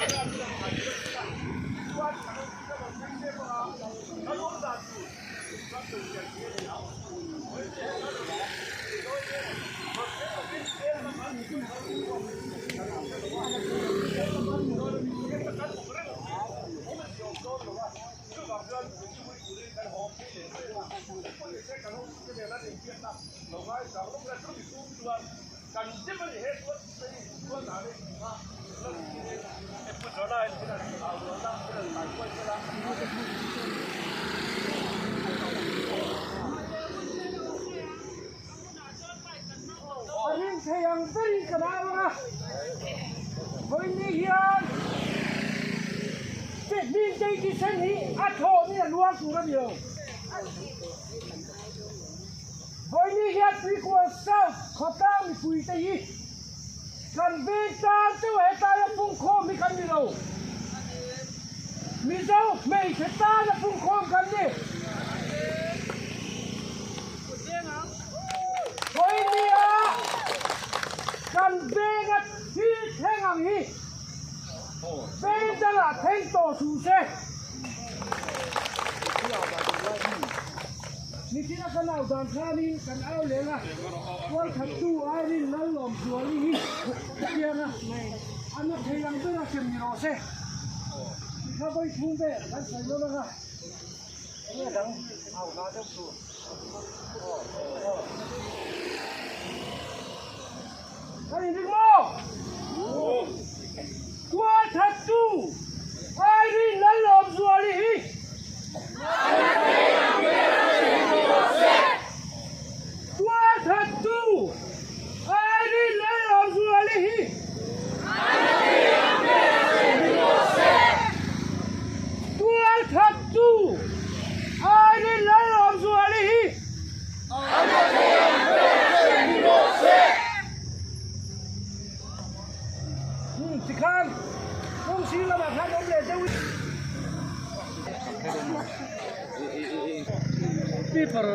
A rin thei ang berin ka nau ang a, vawiin hian Hmingtei thisen hi a thlawhin a luang tur a ni lo. Vawiin hian Tuikual South khawtlang mipuite hi kan veng tan chauh hetaia pungkhawm hi kan ni lo. Mizo hmeichhe tana pungkhawm kan ni. Vawinia kan venga thil thleng ang hi veng dangah thleng tawh suh se. Nichina kan au dan khanin kan au leng a, tualthattu Irene Lallawmzuali hi hetianga a na thei ang bera hrem ni rawh se. Tikha vawi chhung vel kan sawi dawn anga enge dang au hna deuh tur. Kan inring maw? Tualthattu Irene Lallawmzuali hi Tualthattu Irene Lallawmzuali hi Tualthattu Irene Lallawmzuali hi Tikhan kawng sir lamah khan awm leh deuh Paper